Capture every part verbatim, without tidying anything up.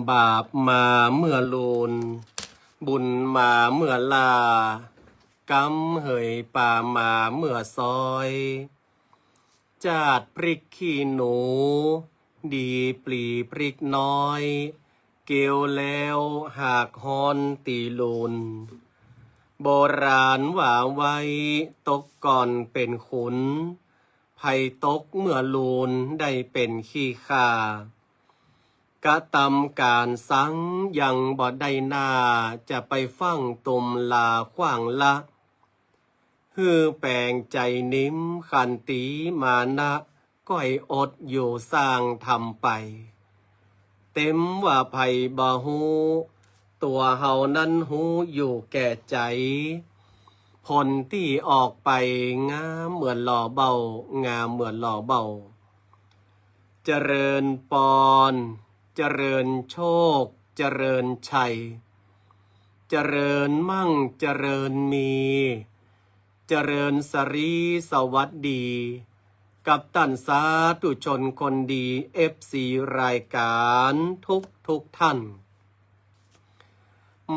บาปมาเมื่อลูน บุญมาเมื่อล่า กำเหยปามาเมื่อซอย จาดพริกขี้หนู ดีปลีพริกน้อย เกลียวแล้วหากฮ้อนตี๋ลูน โบราณว่าไว้ ตกก่อนเป๋นขุน ใผตกเมื่อลูนได้เป๋นขี้ข้า กระตำก๋านสังยังบ่ได้หน้า จะไปฟั่งตุมลาขว้างละ หื้อแป๋งใจ๋นิ่มขันตีมานะ ก้อยอดอยู่สร้างทำไป เต็มว่าใผบ่ฮู้ ตั๋วเฮานั้นฮู้อยู่แก่ใจ๋ ผลตี้ออกไปงามเหมือนหล่อเบ้า งามเหมือนหล่อเบ้า เจริญปอน เจริญโชค เจริญชัย เจริญมั่ง เจริญมี เจริญสรีสวัสดี กับต้านสาธุชนคนดี เอฟซี รายก๋านทุกทุกท่าน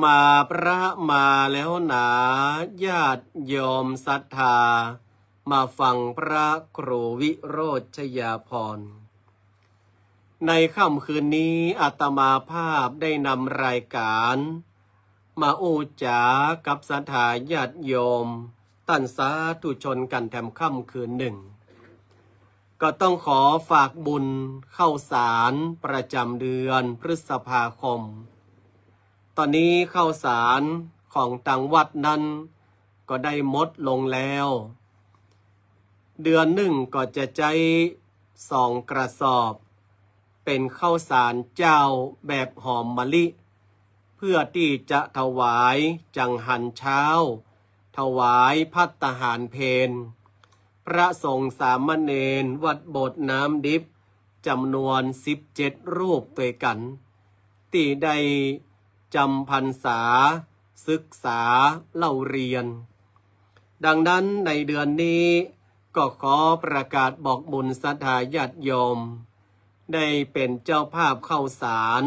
มาพระมาแล้วหนา ญาติโยมศรัทธา มาฟังพระครูวิโรจน์ชยาภรณ์ ในค่ำคืนนี้อาตมาภาพได้นำรายก๋าน มาอู้จ๋ากับศรัทธาญาติโยม ต้านสาธุชนกั๋นแถมค่ำคืนนึ่ง ก็ต้องขอฝากบุญข้าวสารประจ๋ำเดือนพฤษภาคม ต๋อนนี้ข้าวสารของตางวัดนั้นก็ได้หมดลงแล้ว เดือนนึ่งก็จะใจ๊สองกระสอบ เป๋นข้าวสารเจ้าแบบหอมมะลิ เพื่อตี้จะถวายจังหันเช้า ถวายภัตตาหารเพล พระสงฆ์สามเณรวัดโบสถ์น้ำดิบจ๋ำนวนสิบเจ็ดรูปตวยกั๋น ตี้ได้จ๋ำพรรษาศึกษาเล่าเรียน ดังนั้นในเดือนนี้ก็ขอประกาศบอกบุญศรัทธาญาติโยม ได้เป๋นเจ้าภาพข้าวสาร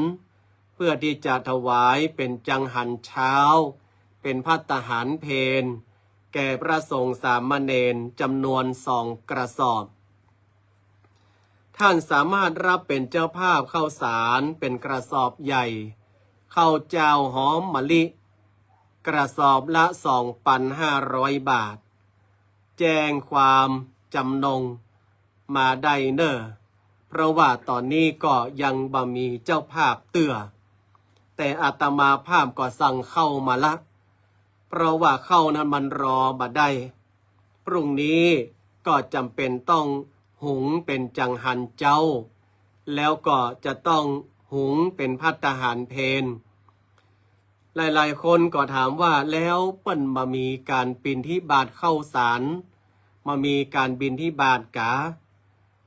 เพื่อตี้จะถวายเป๋นจังหันเช้า เป๋นภัตตาหารเพล แก่พระสงฆ์สามเณรจ๋ำนวนสองกระสอบ ท่านสามารถรับเป๋นเจ้าภาพข้าวสารเป๋นกระสอบใหญ่ ข้าวเจ้าหอมมะลิ กระสอบละสองปันห้าร้อยบาท แจ้งความจ๋ำนงมาได้เน่อ เพราะว่าต๋อนนี้ก็ยังบ่มีเจ้าภาพเตื้อ แต่อาตมาภาพก็สั่งข้าวมาละ เพราะว่าข้าวนั้นมันรอบ่ได้ พรุ่งนี้ก็จ๋ำเป๋นต้องหุงเป๋นจังหันเจ๊า แล้วก็จะต้องหุงเป๋นภัตตาหารเพล หลายๆ คนก็ถามว่า แล้วเปิ้นบ่มีก๋านบิณฑบาตข้าวสาร บ่มีก๋านบิณฑบาตกา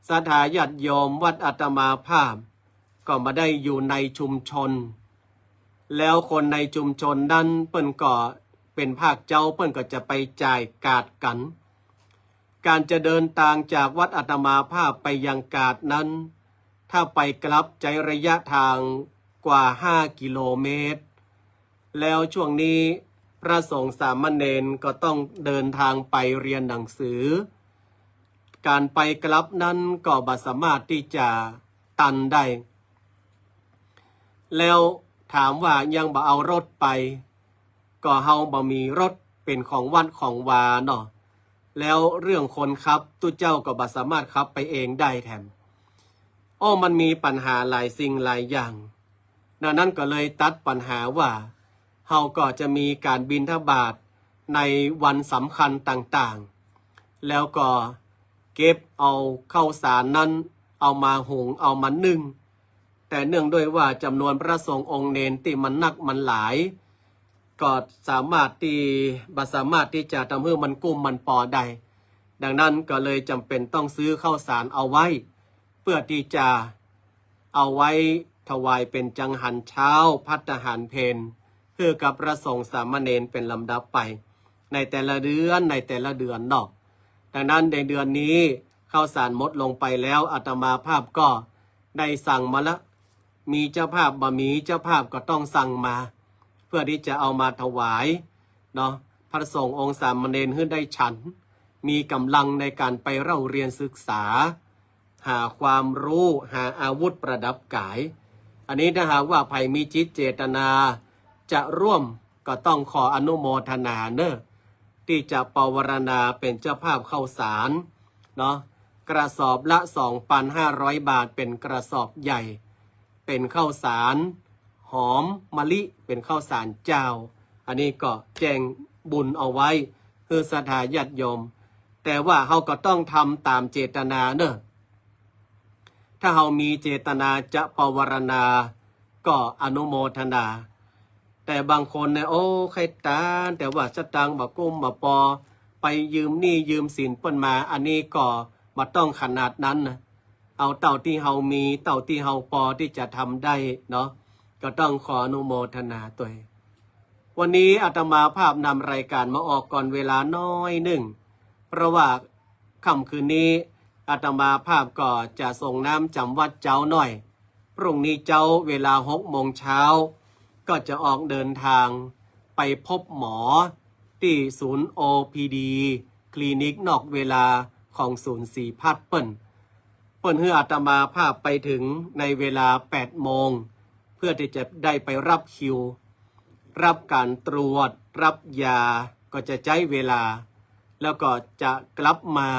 ศรัทธาญาติโยมวัดอาตมาภาพ ก็บ่ได้อยู่ในชุมชน แล้วคนในชุมชนนั้นเปิ้นก็เป๋นภาคเจ๊า เปิ้นก็จะไปจ่ายก๋าดกั๋น ก๋านจะเดินตางจากวัดอาตมาภาพไปยังก๋าดนั้น ถ้าไปกลับใจ๊ระยะตางกว่าห้ากิโลเมตร แล้วช่วงนี้พระสงฆ์สามเณรก็ต้องเดินตางไปเฮียนหนังสือ ก๋านไปกลับนั้นก็บ่สามารถตี้จะตันได้ แล้วถามว่ายังบ่เอารถไป ก็เฮาบ่มีรถเป๋นของวัดของวาเนาะ แล้วเรื่องคนขับ ตุ๊เจ้าก็บ่สามารถขับไปเองได้แถม อ้อ มันมีปัญหาหลายสิ่งหลายอย่าง ดังนั้นก็เลยตัดปัญหาว่า เฮาก็จะมีก๋านบิณฑบาตในวันสำคัญต่างๆ แล้วก็เก็บเอาข้าวสารนั้นเอามาหุงเอามานึ่ง แต่เนื่องด้วยว่าจ๋ำนวนพระสงฆ์องค์เณรตี้มันนักมันหลาย ก็สามารถตี้ บ่สามารถตี้จะทำหื้อมันกุ้มมันปอได้ ดังนั้นก็เลยจ๋ำเป๋นต้องซื้อข้าวสารเอาไว้ เพื่อตี้จะเอาไว้ถวายเป๋นจังหันเจ๊า ภัตตาหารเพล หื้อกับพระสงฆ์สามเณรเป๋นลำดับไป ในแต่ละเดือน ในแต่ละเดือนเนาะ ดังนั้นในเดือนนี้ข้าวสารหมดลงไปแล้ว อาตมาภาพก็ได้สั่งมาละ มีเจ้าภาพบ่มี เจ้าภาพก็ต้องสั่งมา เพื่อตี้จะเอามาถวายเนาะ พระสงฆ์องค์สามเณรหื้อได้ฉัน มีก๋ำลังในก๋านไปเล่าเรียนศึกษา หาความรู้ หาอาวุธประดับก๋าย อันนี้ถ้าหากว่าใผมีจิตเจตนาจะร่วม ก็ต้องขออนุโมทนาเน่อ ตี้จะปวารณาเป๋นเจ้าภาพข้าวสารเนาะ กระสอบละสองปันห้าร้อยบาท เป๋นกระสอบใหญ่ เป๋นข้าวสารหอมมะลิ เป๋นข้าวสารเจ้า อันนี้ก็แจ้งบุญเอาไว้หื้อศรัทธาญาติโยม แต่ว่าเฮาก็ต้องทำต๋ามเจตนาเน่อ ถ้าเฮามีเจตนาจะปวารณา ก็อนุโมทนา แต่บางคนเนี่ย โอ้ ใค่ตาน แต่ว่าสตางค์บ่กุ้มบ่ปอ ไปยืมหนี้ยืมสินเปิ้นมา อันนี้ก็บ่ต้องขนาดนั้นนะ เอาเต้าตี้เฮามี เต้าตี้เฮาปอตี้จะทำได้เนาะ ก็ต้องขออนุโมทนาตวย วันนี้อาตมาภาพนำรายการมาออกก่อนเวลาน้อยนึ่ง เพราะว่าค่ำคืนนี้อาตมาภาพก็จะส่งน้ำจ๋ำวัดเจ๊าหน้อย พรุ่งนี้เจ๊าเวลาหกโมงเช้า ก็จะออกเดินทางไปพบหมอตี้ศูนย์ โอ พี ดี คลินิกนอกเวลาของศูนย์ศรีพัฒน์เปิ้น เปิ้นหื้ออาตมาภาพไปถึงในเวลาแปดโมง เพื่อตี้จะได้ไปรับคิว รับก๋านตรวจ รับยา ก็จะใจ๊เวลา แล้วก็จะกลับมา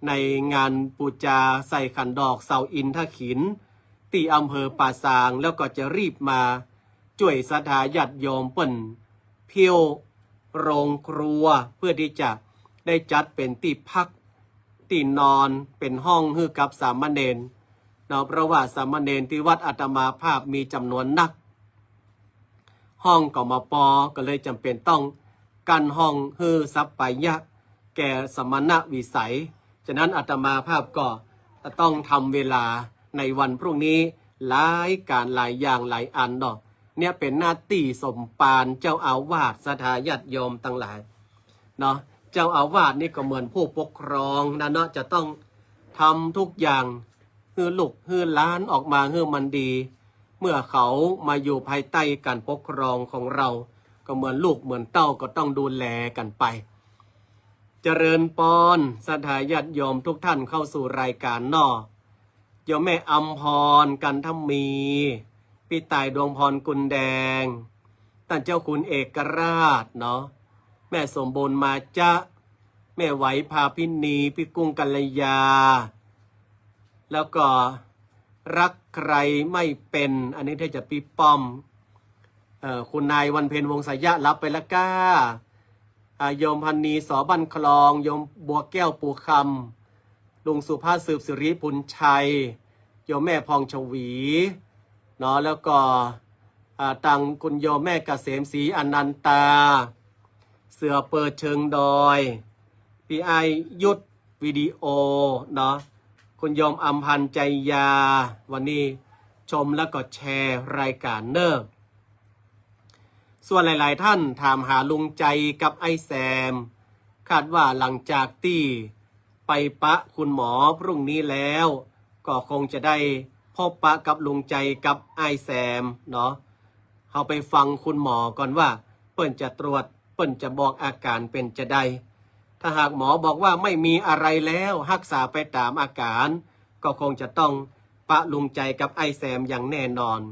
ในงานปู๋จาใส่ขันดอกเสาอินทขิล ตี้อำเภอป่าซาง แล้วก็จะรีบมาจ้วยศรัทธาญาติโยมเปิ้นเผี้ยวโรงครัว เพื่อตี้จะได้จัดเป๋นตี้พัก ตี้นอน เป๋นห้องหื้อกับสามเณรเนาะ เพราะว่าสามเณรตี้วัดอาตมาภาพมีจ๋ำนวนนัก ห้องก็บ่ปอ ก็เลยจ๋ำเป๋นต้องกั้นห้องหื้อสัปปายะแก่สมณวิสัย ฉะนั้นอาตมาภาพก็จะต้องทำเวลาในวันพรุ่งนี้หลายก๋านหลายอย่างหลายอันเนาะ เนี่ยเป๋นหน้าตี้สมภารเจ้าอาวาส ศรัทธาญาติโยมตังหลายเนาะ เจ้าอาวาสนี่ก็เหมือนผู้ปกครองนะเนาะ จะต้องทำทุกอย่าง หื้อลูกหื้อหลานออกมาหื้อมันดี เมื่อเขามาอยู่ภายใต้ก๋านปกครองของเรา ก็เหมือนลูกเหมือนเต้า ก็ต้องดูแลกั๋นไป เจริญปอน ศรัทธาญาติโยมทุกท่านเข้าสู่รายการเนาะ โยมแม่อำพร กันทมี ปี้ต่ายดวงพร กุลแดง ต้านเจ้าคุณเอกราชเนาะ แม่สมบูรณ์มาจะ แม่ไหวพาพินี ปี้กุ้งกัลยา แล้วก็รักใครไม่เป็น อันนี้ถ้าจะปี้ป้อม เอ่อ คุณนายวันเพ็ญ วงศ์สายะ รับไปแล้วก้า อ่า โยมพันนี สอบ้านคลอง โยมบัวแก้ว ปูคำ ลุงสุภาพ สืบสิริพูนชัย โยมแม่พองฉวี เนาะ แล้วก็ อ่า ตังคุณโยมแม่เกษมศรีอนันตา เสือเปิดเชิงดอย ปี้อ้ายยุทธวิดีโอ เนาะ คุณโยมอำพันธ์ ใจยา วันนี้ชมแล้วก็แชร์รายการเน่อ ส่วนหลายๆ ท่านถามหาลุงใจกับไอ้แซม คาดว่าหลังจากตี้ไปปะคุณหมอพรุ่งนี้แล้ว ก็คงจะได้พบปะกับลุงใจกับไอ้แซมเนาะ เฮาไปฟังคุณหมอก่อนว่า เปิ้นจะตรวจ เปิ้นจะบอกอาก๋านเป๋นจาใด ถ้าหากหมอบอกว่าไม่มีอะไรแล้ว ฮักษาไปต๋ามอาก๋าน ก็คงจะต้องปะลุงใจกับไอ้แซมอย่างแน่นอน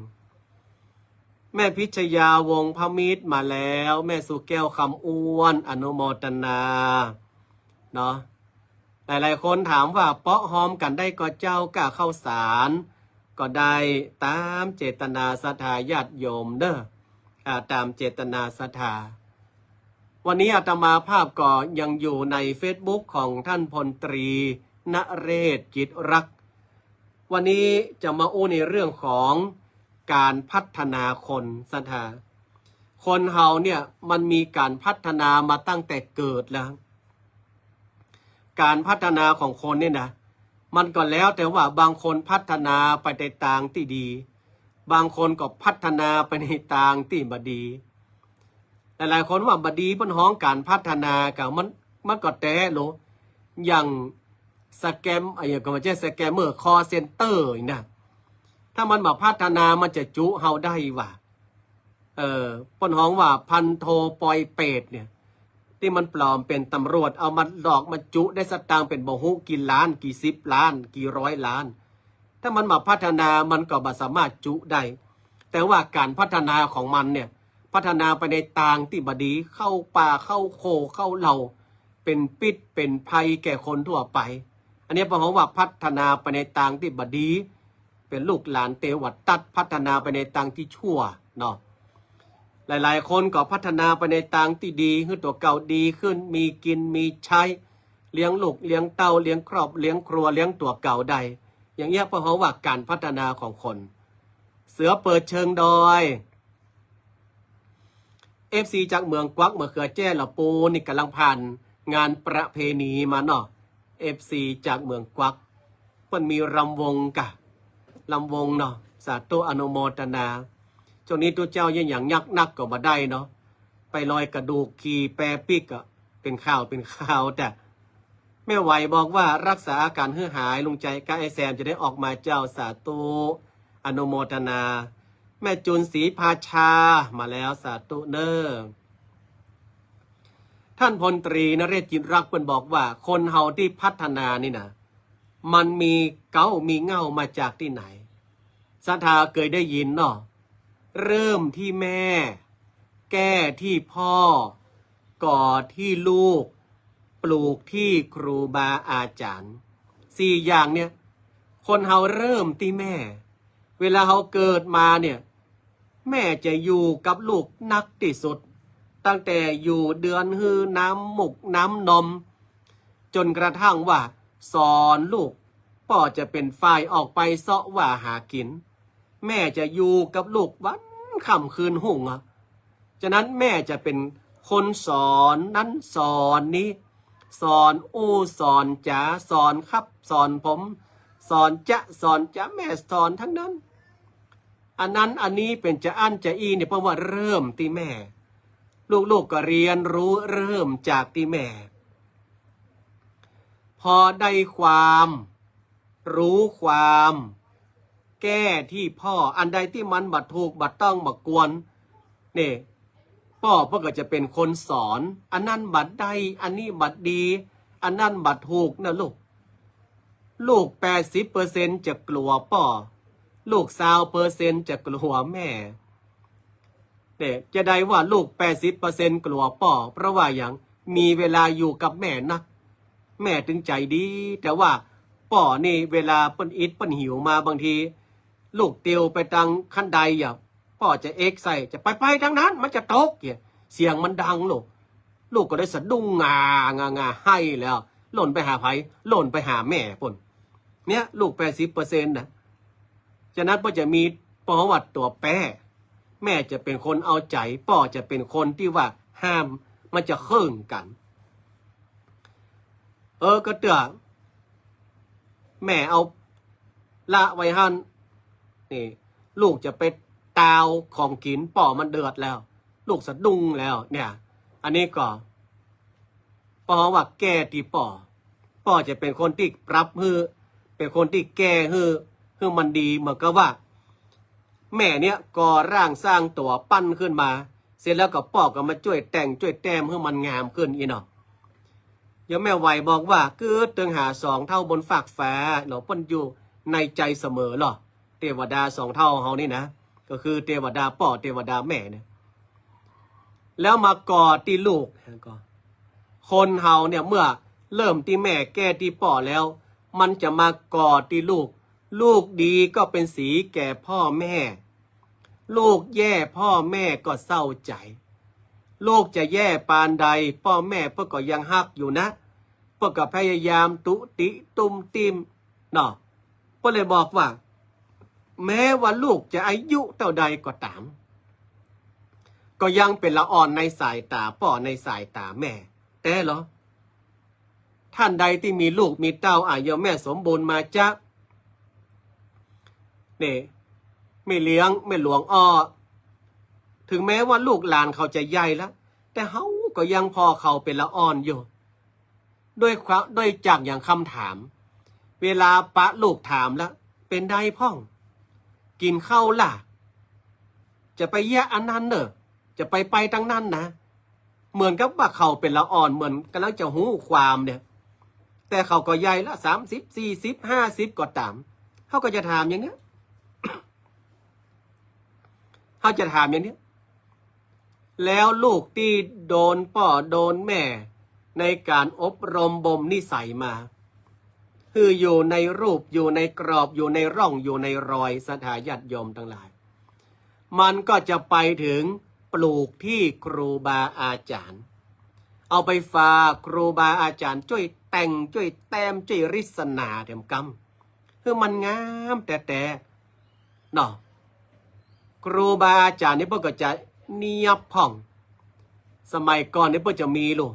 แม่พิชยาวงศ์พมิตรมาแล้ว แม่สุแก้ว คำอ้วน อนุโมทนา เนาะ หลายๆ คนถามว่า เปาะฮอมกั๋นได้ก่อเจ้า ก้าข้าวสาร ก็ได้ต๋ามเจตนาศรัทธาญาติโยมเน่อ อ่า ต๋ามเจตนาศรัทธา วันนี้อาตมาภาพก็ยังอยู่ในเฟซบุ๊กของท่านพลตรีนเรศ จิตรักษ์ วันนี้จะมาอู้ในเรื่องของก๋านพัฒนาคนศรัทธา คนเฮาเนี่ยมันมีก๋านพัฒนามาตั้งแต่เกิดแล้ว ก๋านพัฒนาของคนเนี่ยนะ มันก็แล้วแต่ว่าบางคนพัฒนาไปในตางตี้ดี บางคนก็พัฒนาไปในตางตี้บ่ดี หลายๆ คนว่าบ่ดี เปิ้นฮ้องก๋านพัฒนา ก็มัน มันก็แต๊โล อย่างสแกม อะหยังก็บ่ใจ้ สแกมเมอร์ คอลเซ็นเตอร์ นี่นะ ถ้ามันบ่พัฒนามันจะจุเฮาได้หว่า เออ เปิ้นฮ้องว่าพันโทปอยเปตเนี่ย ตี้มันปลอมเป๋นตำรวจ เอามาหลอกมาจุได้สตางค์เป๋นบ่ฮู้กี่ล้าน กี่สิบล้าน กี่ร้อยล้าน ถ้ามันบ่พัฒนามันก็บ่สามารถจุได้ แต่ว่าก๋านพัฒนาของมันเนี่ย พัฒนาไปในตางตี้บ่ดี เข้าป่า เข้าโข เข้าเหล่า เป๋นปิษเป๋นภัยแก่คนทั่วไป อันนี้เปิ้นฮ้องว่าพัฒนาไปในตางตี้บ่ดี เป๋นลูกหลานเตวตัด พัฒนาไปในตางตี้ชั่วเนาะ หลายๆ คนก็พัฒนาไปในตางตี้ดี หื้อตั๋วเก่าดีขึ้น มีกิ๋นมีใจ๊ เลี้ยงลูกเลี้ยงเต้า เลี้ยงครอบเลี้ยงครัว เลี้ยงตั๋วเก่าได้ อย่างเงี้ยเปิ้นฮ้องว่าก๋านพัฒนาของคน เสือเปิดเชิงดอย เอฟซี จากเหมืองกวัก มะเขือแจ้ ละปูนนี่ก่ำลังผ่านงานประเพณีมาเนาะ เอฟซี จากเหมืองกวัก เปิ้นมีรำวงก่ะ รำวงเนาะ สาธุอนุโมทนา ช่วงนี้ตุ๊เจ้าเยียะหยังนักๆ ก็บ่ได้เนาะ ไปลอยกระดูก ขี่แปปิ๊กก็เป๋นข่าวเป๋นข่าว แต่ แม่ไหวบอกว่ารักษาอาก๋านหื้อหาย ลุงใจ๋กับไอ้แซมจะได้ออกมาเจ้า สาธุ อนุโมทนา แม่จูนศรีภาชามาแล้ว สาธุเน้อ ท่านพลตรีนเรศ จิตรักษ์ เปิ้นบอกว่า คนเฮาตี้พัฒนานี่นะ มันมีเก๊ามีเหง้ามาจากตี้ไหน ศรัทธาเกยได้ยินเนาะ เริ่มตี้แม่ แก้ตี้พ่อ ก่อตี้ลูก ปลูกตี้ครูบาอาจ๋ารย์ สี่อย่างเนี่ย คนเฮาเริ่มตี้แม่ เวลาเฮาเกิดมาเนี่ย แม่จะอยู่กับลูกนักตี้สุด ตั้งแต่อยู่เดือน หื้อน้ำมุกน้ำนม จ๋นกระทั่งว่าสอนลูก ป้อจะเป๋นฝ่ายออกไปเซาะว่าหากิ๋น แม่จะอยู่กับลูกวันค่ำคืนฮุ่งอะ ฉะนั้นแม่จะเป๋นคนสอนนั้นสอนนี้ สอนอู้สอนจ๋า สอนครับสอนผม สอนจ๊ะสอนจ๋า แม่สอนตังนั้น อันนั้นอันนี้เป๋นจาอั้นจาอี้เนี่ย เปิ้นว่าเริ่มตี้แม่ ลูกๆ ก็เฮียนฮู้เริ่มจากตี้แม่ พอได้ความ ฮู้ความ แก้ตี้ป้อ อันใดตี้มันบ่ถูก บ่ต้อง บ่ควร นี่ ป้อเปิ้นก็จะเป๋นคนสอน อันนั้นบ่ได้ อันนี้บ่ดี อันนั้นบ่ถูกนะลูก ลูกแปดสิบเปอร์เซ็นต์จะกั๋วป้อ ลูกซาวเปอร์เซ็นต์จะกั๋วแม่ เนี่ย จะได้ว่าลูกแปดสิบเปอร์เซ็นต์กั๋วป้อ เพราะว่าหยัง มีเวลาอยู่กับแม่นัก แม่ตึงใจ๋ดี แต่ว่าป้อนี่เวลาเปิ้นอิดเปิ้นหิวมาบางที ลูกติวไปตังขั้นไดอะ ป้อจะเอ็กใส่ จะไป ไปตังนั้น มันจะตก เนี่ย เสียงมันดังลูก ลูกก็ได้สะดุ้งงา งา งา ไห้แล้ว หล่นไปหาใผ หล่นไปหาแม่ปู้น เนี่ย ลูกแปดสิบเปอร์เซ็นต์นะ ฉะนั้นป้อจะมี ป้อว่าตั๋วแป้ แม่จะเป๋นคนเอาใจ๋ ป้อจะเป๋นคนตี้ว่าห้าม มันจะเคิ่งกั๋น เออ ก็เตื้อ แม่เอาละไว้หั้น นี่ ลูกจะไปตาวของกิ๋น ป้อมันเดือดแล้ว ลูกสะดุ้งแล้ว เนี่ย อันนี้ก็ ป้อว่าแก้ตี้ป้อ ป้อจะเป๋นคนตี้ปรับหื้อ เป๋นคนตี้แก้หื้อ หื้อมันดี เหมือนกับว่า แม่เนี่ยก่อร่างสร้างตั๋วปั้นขึ้นมา เสร็จแล้วก็ป้อก็มาจ้วยแต่งจ้วยแต้มหื้อมันงามขึ้นอี้เนาะ อย่างแม่ไหวบอกว่า กึ๊ดเติงหาสองเฒ่าบนฟากฟ้าเนาะ เปิ้นอยู่ในใจ๋เสมอลอ เตวดาสองเฒ่าเฮานี่นะ ก็คือเตวดาป้อเตวดาแม่เนี่ย แล้วมาก่อตี้ลูก คนเฮาเนี่ยเมื่อเริ่มตี้แม่แก้ตี้ป้อแล้ว มันจะมาก่อตี้ลูก ลูกดีก็เป๋นสีแก่ป้อแม่ ลูกแย่ป้อแม่ก็เศร้าใจ๋ ลูกจะแย่ปานใด ป้อแม่เปิ้นก็ยังฮักอยู่นะ เปิ้นก็พยายามตุ๊ติตุ้มติ้ม เนาะ เปิ้นเลยบอกว่า แม้ว่าลูกจะอายุเต้าใดก็ต๋าม ก็ยังเป๋นละอ่อนในสายต๋าป้อ ในสายต๋าแม่ แต๊ลอ ต้านใดตี้มีลูกมีเต้า อา อย่างแม่สมบูรณ์มาจ๊ะ นี่ แม่เลี้ยง แม่หลวงอ้อ ถึงแม้ว่าลูกหลานเขาจะใหญ่แล้ว แต่เฮาก็ยังผ่อเขาเป๋นละอ่อนอยู่ ด้วยความ ด้วยจากอย่างกำถาม เวลาปะลูกถามแล้ว เป๋นใดพ่อง กิ๋นข้าวล่ะ จะไปเยียะอันนั้นเน่อ จะไปไปตางนั้นนะ เหมือนกับว่าเขาเป๋นละอ่อน เหมือนก่ำลังจะฮู้ความเนี่ย แต่เขาก็ใหญ่ละ สามสิบ สี่สิบ ห้าสิบ ก็ต๋าม เฮาก็จะถามอย่างเนี้ย เฮาจะถามอย่างเนี้ย แล้วลูกตี้โดนป้อโดนแม่ในก๋านอบรมบ่มนิสัยมา คืออยู่ในรูป อยู่ในกรอบ อยู่ในร่อง อยู่ในรอย ศรัทธาญาติโยมตังหลาย มันก็จะไปเถิงปลูกตี้ครูบาอาจ๋ารย์ เอาไปฝากครูบาอาจ๋ารย์จ้วยแต่ง จ้วยแต้ม จ้วยริสนาแถมกำ คือมันงามแต๊ๆ เนาะ ครูบาอาจ๋ารย์นี่เปิ้นก็จะเนียบพ่อง สมัยก่อนนี่เปิ้นจะมีลูก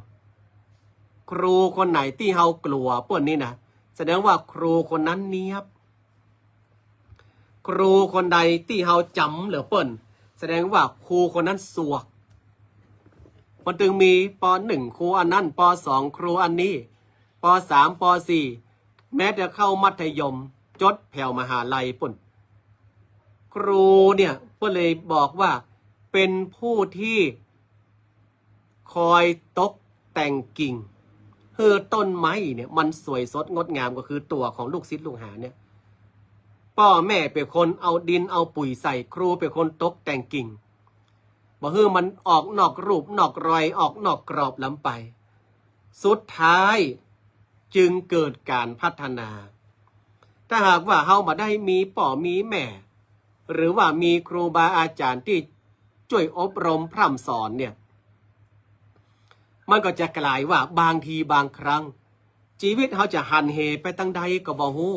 ครูคนไหนตี้เฮากลัวเปิ้นนี่นะ แสดงว่าครูคนนั้นเนียบ ครูคนใดตี้เฮาจ๋ำเหลือเปิ้น แสดงว่าครูคนนั้นสวก มันตึงมี ป.หนึ่ง ครูอันนั้น ป.สอง ครูอันนี้ ป.สาม ป.สี่ แม้แต่เข้ามัธยม จ๋นแผวมหาลัยปุ้น ครูเนี่ยเปิ้นเลยบอกว่าเป๋นผู้ตี้คอยตกแต่งกิ่ง หื้อต้นไม้เนี่ยมันสวยสดงดงาม ก็คือตั๋วของลูกศิษย์ลูกหาเนี่ย ป้อแม่เป๋นคนเอาดินเอาปุ๋ยใส่ ครูเป๋นคนตกแต่งกิ่ง บ่หื้อมันออกนอกรูปนอกรอย ออกนอกกรอบล้ำไป สุดท้ายจึงเกิดก๋านพัฒนา ถ้าหากว่าเฮาบ่ได้มีป้อมีแม่ หรือว่ามีครูบาอาจ๋ารย์ตี้จ้วยอบรมพร่ำสอนเนี่ย มันก็จะก๋ายว่าบางทีบางครั้ง จีวิตเฮาจะหันเหไปตางใดก็บ่ฮู้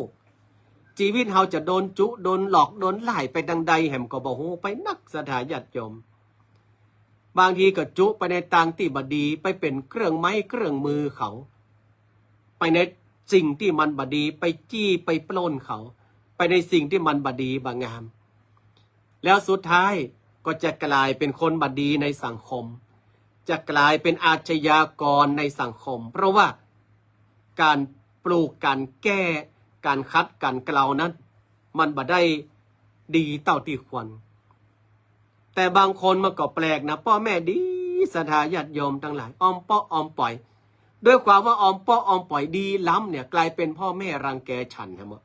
จีวิตเฮาจะโดนจุโดนหลอกโดนล่ายไปตางใดแหมก็บ่ฮู้ ไปนักศรัทธาญาติโยม บางทีก็จุไปในตางตี้บ่ดี ไปเป๋นเครื่องไม้เครื่องมือเขา ไปในสิ่งตี้มันบ่ดี ไปจี้ไปปล้นเขา ไปในสิ่งตี้มันบ่ดีบ่งาม แล้วสุดท้ายก็จะก๋ายเป๋นคนบ่ดีในสังคม จะก๋ายเป๋นอาชญากรในสังคม เพราะว่าก๋านปลูก ก๋านแก้ ก๋านขัด ก๋านเกลานั้น มันบ่ได้ดีเต้าตี้ควร แต่บางคนมันก็แปลกนะ ป้อแม่ดี ศรัทธาญาติโยมตังหลาย ออมเปาะออมป๋อย ด้วยความว่าออมเปาะออมป๋อยดีล้ำเนี่ย ก๋ายเป๋นป้อแม่รังแกฉันแหมหมด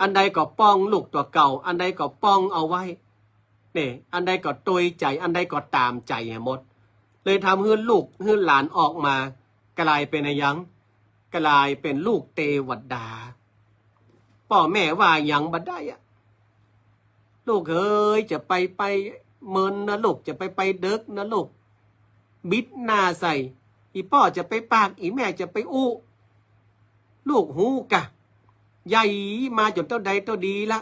อันใดก็ป้องลูกตั๋วเก่า อันใดก็ป้องเอาไว้ เนี่ย อันใดก็ตวยใจ๋ อันใดก็ต๋ามใจ๋แหมหมด เลยทำหื้อลูกหื้อหลานออกมา ก๋ายเป๋นอะหยัง ก๋ายเป๋นลูกเตวดา ป้อแม่ว่าหยังบ่ได้อะ ลูกเอ๋ย จะไปไปเมินนะลูก จะไปไปเดิ็กนะลูก บิดหน้าใส่ อี่ป้อจะไปปาก อี่แม่จะไปอู้ ลูกฮู้กะ ใหญ่มาจ๋นเต้าใดเต้าดีละ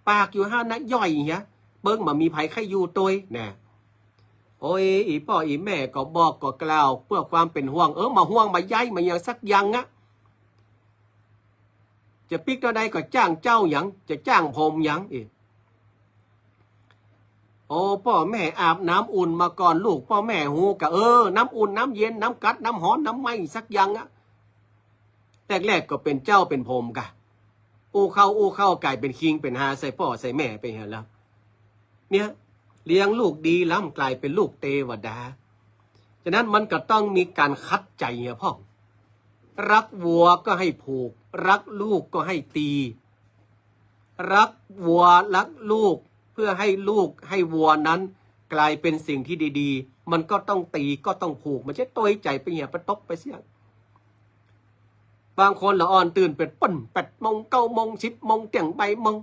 ปากอยู่หั้นนะ ย่อยเหีย เบิ่งบ่มีใผใค่อยู่ตวย แน่ โอ้ย อี่ป้ออี่แม่ก็บอกก็กล่าวเปื้อความเป๋นห่วง เออ บ่ห่วงบ่ใยบ่หยังสักอย่างอะ จะปิ๊กเต้าใดก็จ้างเจ้าหยัง จะจ้างผมหยังอีก โอ้ ป้อแม่อาบน้ำอุ่นมาก่อนลูก ป้อแม่ฮู้กะ เออ น้ำอุ่น น้ำเย็น น้ำกั๊ด น้ำฮ้อน น้ำไหม้สักอย่างอะ แรกๆ ก็เป๋นเจ้าเป๋นผมกะ อู้เข้าอู้เข้าก๋ายเป๋นคิงเป๋นฮาใส่ป้อใส่แม่ไปหั้นแล้ว เนี่ย เลี้ยงลูกดีล้ำก๋ายเป๋นลูกเตวดา ฉะนั้นมันก็ต้องมีก๋านขัดใจ๋เหียพ่อง รักวัวก็ให้ผูก รักลูกก็ให้ตี รักวัวรักลูก เพื่อให้ลูกให้วัวนั้นก๋ายเป๋นสิ่งตี้ดีๆ มันก็ต้องตีก็ต้องผูก บ่ใจ้ตวยใจ๋ไปเหียไปตกไปเสี้ยง บางคนละอ่อนตื่นเป๋นเปิ้น แปดโมง เก้าโมง สิบโมง เตี้ยง บ่ายโมง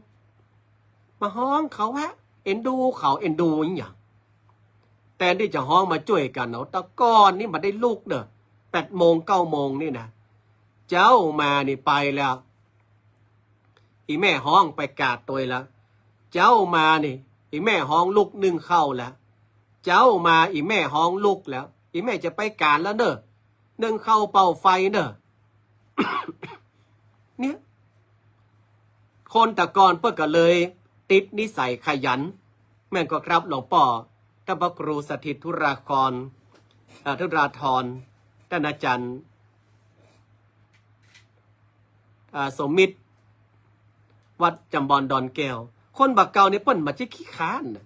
มาฮ้องเขาฮะ เอ็นดูเขา เอ็นดูอะหยัง แตนตี้จะฮ้องมาจ้วยกั๋นเนาะ แต่ก่อนนี่บ่ได้ลุกเน่อ แปดโมง เก้าโมงนี่นะ เจ๊ามานี่ไปแล้ว อี่แม่ฮ้องไปกาดตวยแล้ว เจ๊ามานี่ อี่แม่ฮ้องลุกนึ่งข้าวแล้ว เจ๊ามา อี่แม่ฮ้องลุกแล้ว อี่แม่จะไปก๋านแล้วเน่อ นึ่งข้าวเป่าไฟเน่อ เนี่ย คนแต่ก่อนเปิ้นก็เลยติดนิสัยขยัน แม่นก่อครับหลวงป้อ ต้านพระครูสถิตธุราคร เอ่อ ธุราธร ต้านอาจ๋ารย์ อ่า สมมิตร วัดจำบอนดอนแก้ว คนบ่าเก่านี่เปิ้นบ่ใจ้ขี้คร้านนะ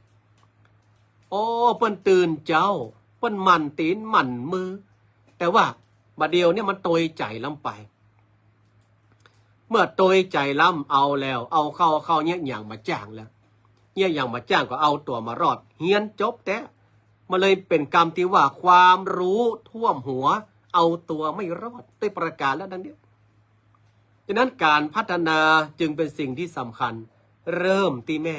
โอ้ เปิ้นตื่นเจ๊า เปิ้นหมั่นตี๋นหมั่นมือ แต่ว่าบ่าเดี่ยวเนี่ยมันตวยใจ๋ล้ำไป เมื่อตวยใจ๋ล้ำเอาแล้ว เอาเข้า เข้าเยียะหยังบ่าจ้างแล้ว เยียะหยังบ่าจ้างก็เอาตั๋วบ่ารอด เฮียนจบแต๊ มันเลยเป๋นกำตี้ว่าความรู้ท่วมหัว เอาตัวไม่รอด ตวยประก๋านละดังเดียว ฉะนั้นก๋านพัฒนาจึงเป๋นสิ่งตี้สำคัญ เริ่มตี้แม่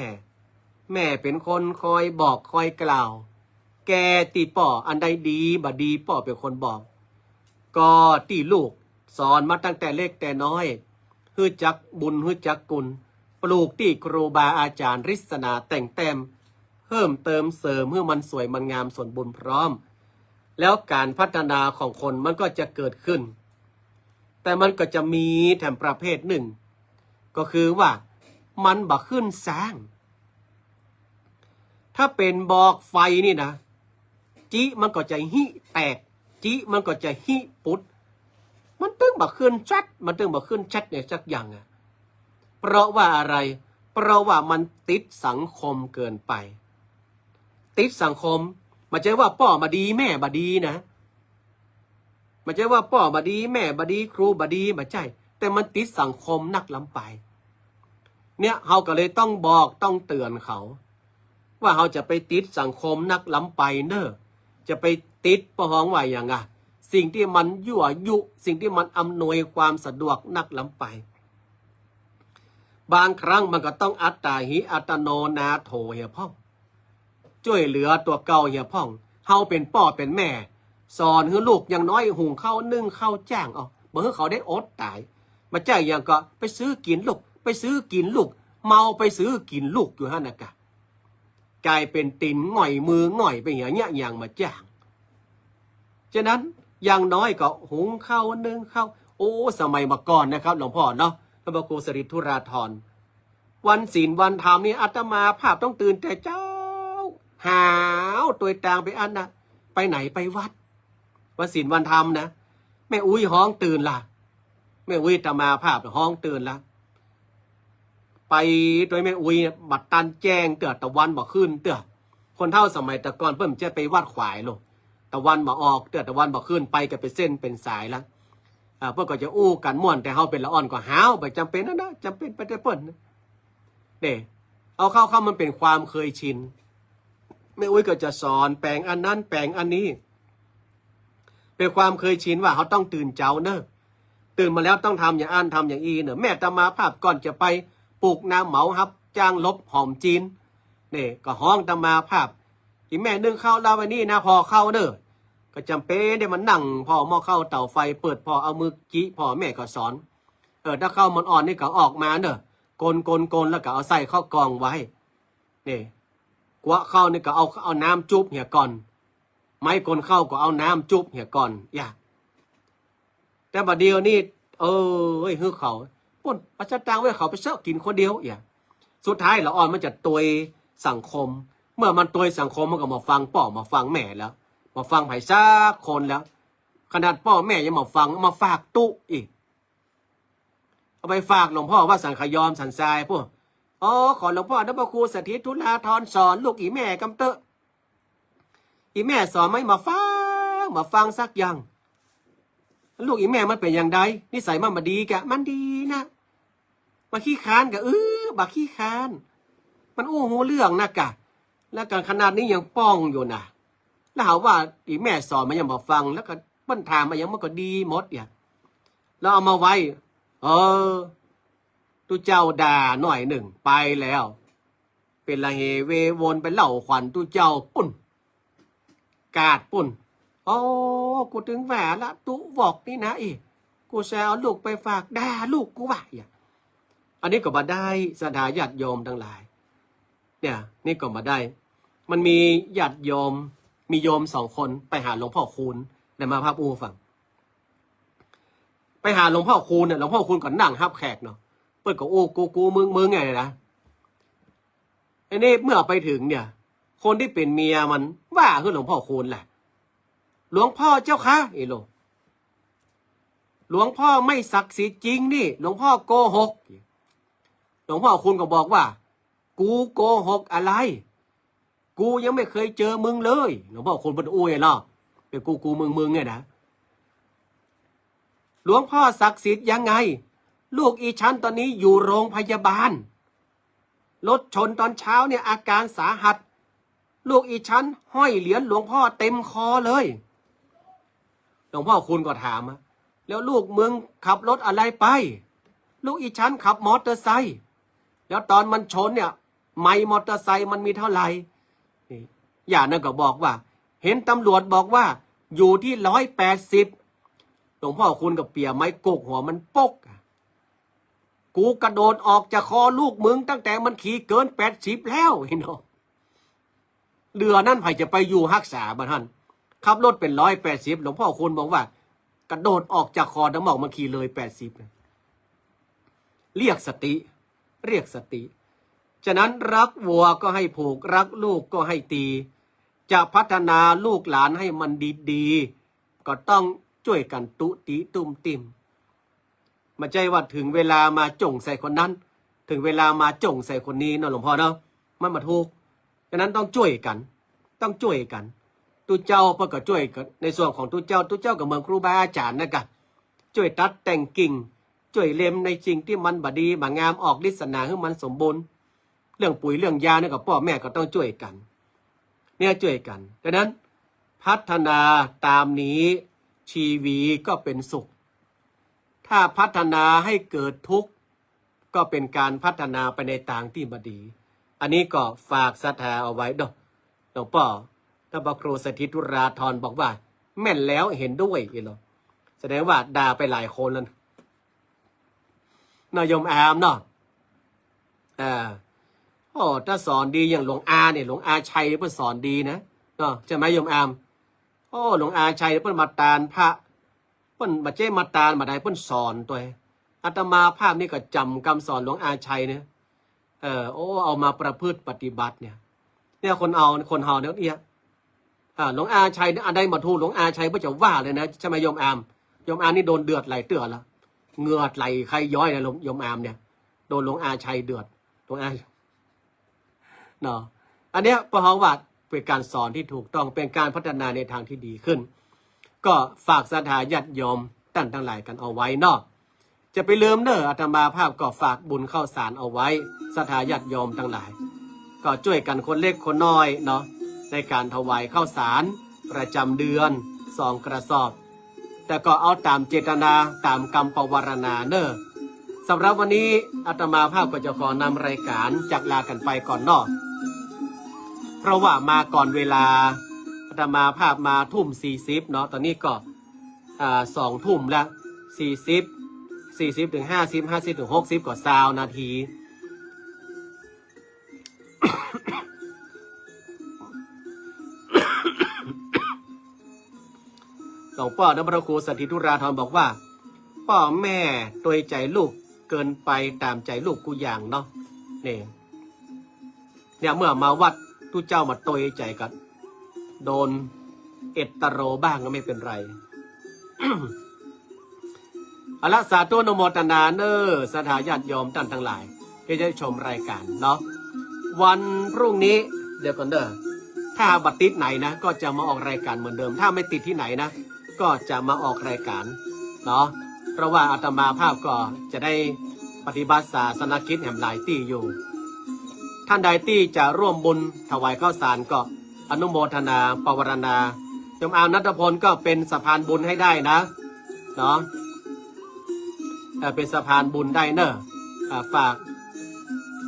แม่เป๋นคนคอยบอกคอยกล่าว แก่ตี้ป้อ อันใดดีบ่ดีป้อเป๋นคนบอก ก็ตี้ลูกสอนมาตั้งแต่เล็กแต่น้อย ฮู้จักบุญฮู้จักคุณ ปลูกตี้ครูบาอาจ๋ารย์ริสนาแต่งแต้ม เพิ่มเติมเสริมหื้อมันสวยมันงามสมบูรณ์พร้อม แล้วก๋านพัฒนาของคนมันก็จะเกิดขึ้น แต่มันก็จะมีแถมประเภทนึ่ง ก็คือว่ามันบ่ขึ้นสร้าง ถ้าเป๋นบอกไฟนี่นะ จิมันก็จะฮิแตก จิมันก็จะฮิปุด มันตึงบ่ขึ้นชัด มันตึงบ่ขึ้นชัดเนี่ยสักอย่างอะ เพราะว่าอะไร เพราะว่ามันติดสังคมเกินไป ติดสังคม บ่ใจ้ว่าป้อบ่ดีแม่บ่ดีนะ บ่ใจ้ว่าป้อบ่ดีแม่บ่ดีครูบ่ดี บ่ใจ้ แต่มันติดสังคมนักล้ำไป เนี่ย เฮาก็เลยต้องบอกต้องเตือนเขา ว่าเฮาจะไปติดสังคมนักล้ำไปเน่อ จะไปติดป้อฮ้องว่าหยังอะ สิ่งตี้มันยั่วยุ สิ่งตี้มันอำนวยความสะดวกนักล้ำไป บางครั้งมันก็ต้องอัตตาหิอัตโนนาโถเหียพ่อง จ้วยเหลือตั๋วเก่าเหียพ่อง เฮาเป๋นป้อเป๋นแม่ สอนหื้อลูกอย่างน้อยหุงข้าวนึ่งข้าวจ้างเอา บ่หื้อเขาได้อดต๋าย บ่ใจ้อย่างก็ไปซื้อกิ๋นลูก ไปซื้อกิ๋นลูก เมาไปซื้อกิ๋นลูกอยู่หั้นนะกะ ก๋ายเป๋นตี๋นหง่อยมือหง่อยไปเหียเยียะหยังบ่าจ้าง ฉะนั้นอย่างน้อยก็หุงข้าวนึ่งข้าว โอ้ สมัยบ่าก่อนนะครับ หลวงพ่อเนาะ พระครูสถิตธุราธร วันศีลวันธรรมนี่อาตมาภาพต้องตื่นแต่เจ๊า หาวตวยตางไปอั้นนะ ไปไหน ไปวัด วันศีลวันธรรมนะ แม่อุ๊ยฮ้องตื่นละ แม่อุ๊ยอาตมาภาพฮ้องตื่นละ ไปตวยแม่อุ๊ยบ่ตันแจ้งเตื้อ ตะวันบ่ขึ้นเตื้อ คนเฒ่าสมัยแต่ก่อนเปิ้นจะไปวัดขวายโลก ตะวันบ่ออกเตื้อ ตะวันบ่ขึ้น ไปก็เป๋นเส้นเป๋นสายละ อ่า เปิ้นก็จะอู้กั๋นม่วน แต่เฮาเป๋นละอ่อนก็หาว บ่จ๋ำเป๋นนะ จ๋ำเป๋นไปแต่เปิ้นนะ เน่ เอาเข้า เข้ามันเป๋นความเคยชิน แม่อุ๊ยก็จะสอนแป๋งอันนั้นแป๋งอันนี้ เป๋นความเคยชินว่าเฮาต้องตื่นเจ๊าเน่อ ตื่นมาแล้วต้องทำอย่างอั้นทำอย่างอี้เน่อ แม่อาตมาภาพก่อนจะไปปลูกนาเหมาฮับจ้างลบหอมจีน เน่ ก็ฮ้องอาตมาภาพ อี่แม่นึ่งข้าวแล้ววันนี้นะ ผ่อข้าวเน่อ ก็จ๋ำเป๋นได้มานั่งผ่อหม้อข้าวเต๋าไฟ เปิดผ่อเอามือจิผ่อ แม่ก็สอน เออ ถ้าข้าวมันอ่อนนี่ก็ออกมาเน่อ กลน กลน กลน แล้วก็เอาใส่ข้าวกล่องไว้ เน่ กั๊วะข้าวนี่ก็เอา เอาน้ำจุ๊บเหียก่อน ไม้กลนข้าวก็เอาน้ำจุ๊บเหียก่อน อย่า แต่บ่าเดี่ยวนี้ เอ้ย หื้อเขา ปุ้น เอาสตางค์ไว้เขาไปเซาะกิ๋นคนเดียว อย่า สุดท้ายละอ่อนมันจะตวยสังคม เมื่อมันตวยสังคมมันก็บ่ฟังป้อบ่ฟังแม่แล้ว บ่ฟังใผสักคนแล้ว ขนาดป้อแม่ยังบ่ฟัง มาฝากตุ๊อีก เอาไปฝากหลวงพ่อวัดสังขยอมสันทรายพู้น อ๋อ ขอหลวงพ่อพระครูสถิตธุราธรสอนลูกอี่แม่กำเต๊อะ อี่แม่สอนไม่มาฟัง มาฟังสักอย่าง ลูกอี่แม่มันเป๋นอย่างใด นิสัยมันบ่ดีกะ มันดีนะ บ่ขี้คร้านกะ เออ บ่ขี้คร้าน มันอู้ฮู้เรื่องนะกะ แล้วกั๋นขนาดนี้ยังป้องอยู่นะ แล้วหาว่าอี่แม่สอนมันยังบ่ฟัง แล้วก็เปิ้นถามอะหยังมันก็ดีหมดเนี่ย แล้วเอามาไว้ เออ ตุ๊เจ้าด่าหน่อยนึ่งไปแล้ว เป๋นละเหเววนไปเล่าขวัญตุ๊เจ้าปุ้น กาดปุ้น โอ้ กูตึงว่าละตุ๊วอกนี่นะ อี กูจะเอาลูกไปฝาก ด่าลูกกูว่า อย่า อันนี้ก็บ่ได้ ศรัทธาญาติโยมตังหลาย เนี่ย นี่ก็บ่ได้ มันมีญาติโยม มีโยมสองคนไปหาหลวงพ่อคูณ อาตมาภาพอู้ฟัง ไปหาหลวงพ่อคูณเนี่ย หลวงพ่อคูณก็นั่งฮับแขกเนาะ เปิ้นก็อู้กูกูมึงมึงไงนะ อันนี้เมื่อไปถึงเนี่ย คนตี้เป๋นเมียมันว่าหื้อหลวงพ่อคูณแหละ หลวงพ่อเจ้าคะ เอโล หลวงพ่อไม่ศักดิ์สิทธิ์จริงนี่ หลวงพ่อโกหก หลวงพ่อคูณก็บอกว่า กูโกหกอะไร กูยังไม่เคยเจอมึงเลย หลวงพ่อคูณเปิ้นอู้เนาะ ไปกูกูมึงมึงเนี่ยนะ หลวงพ่อศักดิ์สิทธิ์ยังไง ลูกอีฉันตอนนี้อยู่โรงพยาบาล รถชนตอนเช้าเนี่ยอาการสาหัส ลูกอีฉันห้อยเหรียญหลวงพ่อเต็มคอเลย หลวงพ่อคูณก็ถามอะ แล้วลูกมึงขับรถอะไรไป ลูกอีฉันขับมอเตอร์ไซค์ แล้วตอนมันชนเนี่ย ไมล์มอเตอร์ไซค์มันมีเท่าไหร่ นี่ ย่านั่นก็บอกว่า เห็นตำรวจบอกว่า อยู่ที่ร้อยแปดสิบ หลวงพ่อคูณก็เปียไม้กกหัวมันปกอะ กูกระโดดออกจากคอลูกมึงตั้งแต่มันขี่เกินแปดสิบแล้ว ไอ้น้อง เหลือนั้นใผจะไปอยู่ฮักษาบ่าท่าน ขับรถเป๋นร้อยแปดสิบ หลวงพ่อคูณบอกว่า กระโดดออกจากคอน้ำหมอกมันขี่เลยแปดสิบนะ เรียกสติ เรียกสติ ฉะนั้นรักวัวก็ให้ผูก รักลูกก็ให้ตี จะพัฒนาลูกหลานให้มันดีๆ ก็ต้องจ้วยกั๋นตุ๊ติตุ้มติ้ม บ่ใจ้ว่าเถิงเวลามาจ่งใส่คนนั้น เถิงเวลามาจ่งใส่คนนี้เนาะหลวงพ่อเนาะ มันบ่ถูก ฉะนั้นต้องจ้วยกั๋น ต้องจ้วยกั๋น ตุ๊เจ้าเปิ้นก็จ้วยกั๋น ในส่วนของตุ๊เจ้า ตุ๊เจ้าก็เหมือนครูบาอาจ๋ารย์นั่นกะ จ้วยตัดแต่งกิ่ง จ้วยเล็มในสิ่งตี้มันบ่ดีบ่งาม ออกฤทธิ์สนาหื้อมันสมบูรณ์ เรื่องปุ๋ยเรื่องยาเนี่ยก็ป้อแม่ก็ต้องจ้วยกั๋น เนี่ยจ้วยกั๋น ฉะนั้นพัฒนาต๋ามนี้ ชีวีก็เป๋นสุข ถ้าพัฒนาให้เกิดทุกข์ ก็เป๋นก๋านพัฒนาไปในตางตี้บ่ดี อันนี้ก็ฝากศรัทธาเอาไว้เนาะ หลวงป้อ ต้านพระครูสถิตธุราธรบอกว่า แม่นแล้ว เห็นด้วย อีกแล้ว แสดงว่าด่าไปหลายคนแล้วนะ เนาะโยมอามเนาะ อ่า โอ้ ถ้าสอนดีอย่างหลวงอาเนี่ย หลวงอาชัยเปิ้นสอนดีนะ เนาะ ใช่ไหมโยมอาม โอ้ หลวงอาชัยเปิ้นมาตานพระ เปิ้นบ่ใจ้มาตานบ่าใด เปิ้นสอนตวย อาตมาภาพนี่ก็จ๋ำกำสอนหลวงอาชัยเนี่ย เออ โอ้ เอามาประพฤติปฏิบัติเนี่ย เนี่ยคนเอา คนเฮาเนี่ย อ่า หลวงอาชัยเนี่ย อันใดบ่ถูกหลวงอาชัยเปิ้นจะว่าเลยนะ ใช่ไหมโยมอาม โยมอามนี่โดนเดือดหลายเตื้อแล้ว เหงื่อไหลไขย้อยนะโยมอามเนี่ย โดนหลวงอาชัยเดือด หลวงอา เนาะ อันเนี้ยเปิ้นฮ้องว่าเป๋นก๋านสอนตี้ถูกต้อง เป๋นก๋านพัฒนาในตางตี้ดีขึ้น ก็ฝากศรัทธาญาติโยมต้านตังหลายกั๋นเอาไว้เนาะ จะไปลืมเน่อ อาตมาภาพก็ฝากบุญข้าวสารเอาไว้ ศรัทธาญาติโยมตังหลาย ก็จ้วยกั๋นคนเล็กคนน้อยเนาะ ในก๋านถวายข้าวสารประจ๋ำเดือนสองกระสอบ แต่ก็เอาต๋ามเจตนา ต๋ามกำปวารณาเน่อ สำหรับวันนี้อาตมาภาพก็จะขอนำรายก๋านจากลากั๋นไปก่อนเนาะ เพราะว่ามาก่อนเวลา อาตมาภาพมาทุ่มสี่สิบเนาะ ต๋อนนี้ก็ อ่า สองทุ่มแล้ว สี่สิบ สี่สิบถึงห้าสิบ ห้าสิบถึงหกสิบ ก็ซาวนาที หลวงป้อต้านพระครูสถิตธุราธรบอกว่า ป้อแม่ตวยใจ๋ลูกเกินไป ต๋ามใจ๋ลูกกู้อย่างเนาะ นี่ เนี่ยเมื่อมาวัดตุ๊เจ้ามาตวยใจ๋กั๋น โดนเอตโรบ้างก็ไม่เป็นไร เอาละ สาธุอนุโมทนาเน่อ ศรัทธาญาติโยมต้านตังหลาย ตี้ได้ชมรายก๋านเนาะ วันพรุ่งนี้ เดี๋ยวก่อนเน่อ ถ้าบ่ติดไหนนะ ก็จะมาออกรายก๋านเหมือนเดิม ถ้าไม่ติดตี้ไหนนะ ก็จะมาออกรายก๋านเนาะ เพราะว่าอาตมาภาพก็จะได้ปฏิบัติศาสนกิจแหมหลายตี้อยู่ ต้านใดตี้จะร่วมบุญถวายข้าวสารก็อนุโมทนาปวารณา โยมอามณัฐพลก็เป๋นสะพานบุญให้ได้นะ เนาะ เอ่อ เป๋นสะพานบุญได้เน่อ อ่า ฝาก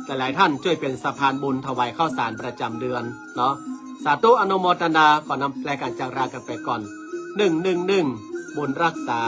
หลายๆ ต้านจ้วยเป๋นสะพานบุญถวายข้าวสารประจ๋ำเดือนเนาะ สาธุอนุโมทนา ขอนำรายก๋านจากลากั๋นไปก่อน หนึ่งหนึ่งหนึ่ง บุญรักษา